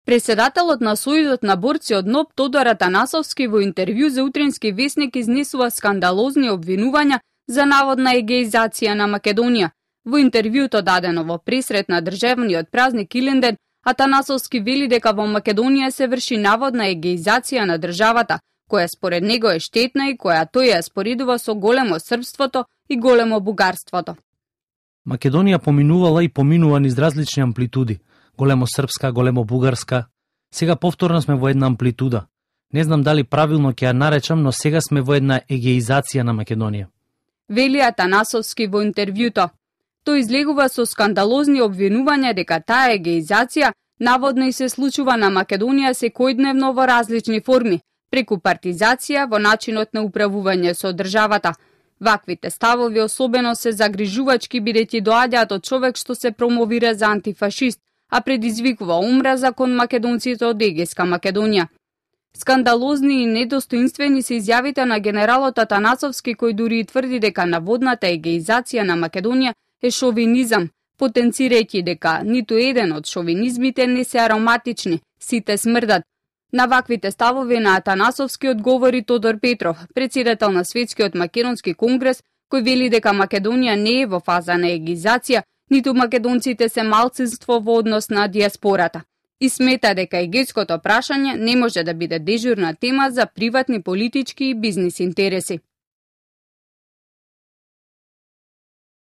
Преседателот на Сојузот на борци од НОБ Тодор Атанасовски во интервју за Утрински весник изнесува скандалозни обвинувања за наводна егеизација на Македонија. Во интервјуто дадено во пресрет на државниот празник Илинден, Атанасовски вели дека во Македонија се врши наводна егеизација на државата, која според него е штетна и која тој ја споредува со големо српството и големо бугарството. Македонија поминувала и поминува низ различни амплитуди, големо српска, големо бугарска. Сега повторно сме во една амплитуда. Не знам дали правилно ќе ја наречам, но сега сме во една егеизација на Македонија. Вели Атанасовски во интервјуто. Тој излегува со скандалозни обвинувања дека таа егеизација наводно и се случува на Македонија секојдневно во различни форми, преку партизација во начинот на управување со државата. Ваквите ставови особено се загрижувачки бидејќи доаѓаат од човек што се промовира за антифашист, а предизвикува омраза кон македонците од Егејска Македонија. Скандалозни и недостоинствени се изјавите на генералот Атанасовски, кој дури и тврди дека наводната егеизација на Македонија е шовинизам, потенцирајќи дека ниту еден од шовинизмите не се ароматични, сите смрдат. На ваквите ставови на Атанасовски одговори Тодор Петров, председател на Светскиот македонски конгрес, кој вели дека Македонија не е во фаза на егеизација, ниту македонците се малцинство во однос на диаспората. И смета дека егејското прашање не може да биде дежурна тема за приватни политички и бизнис интереси.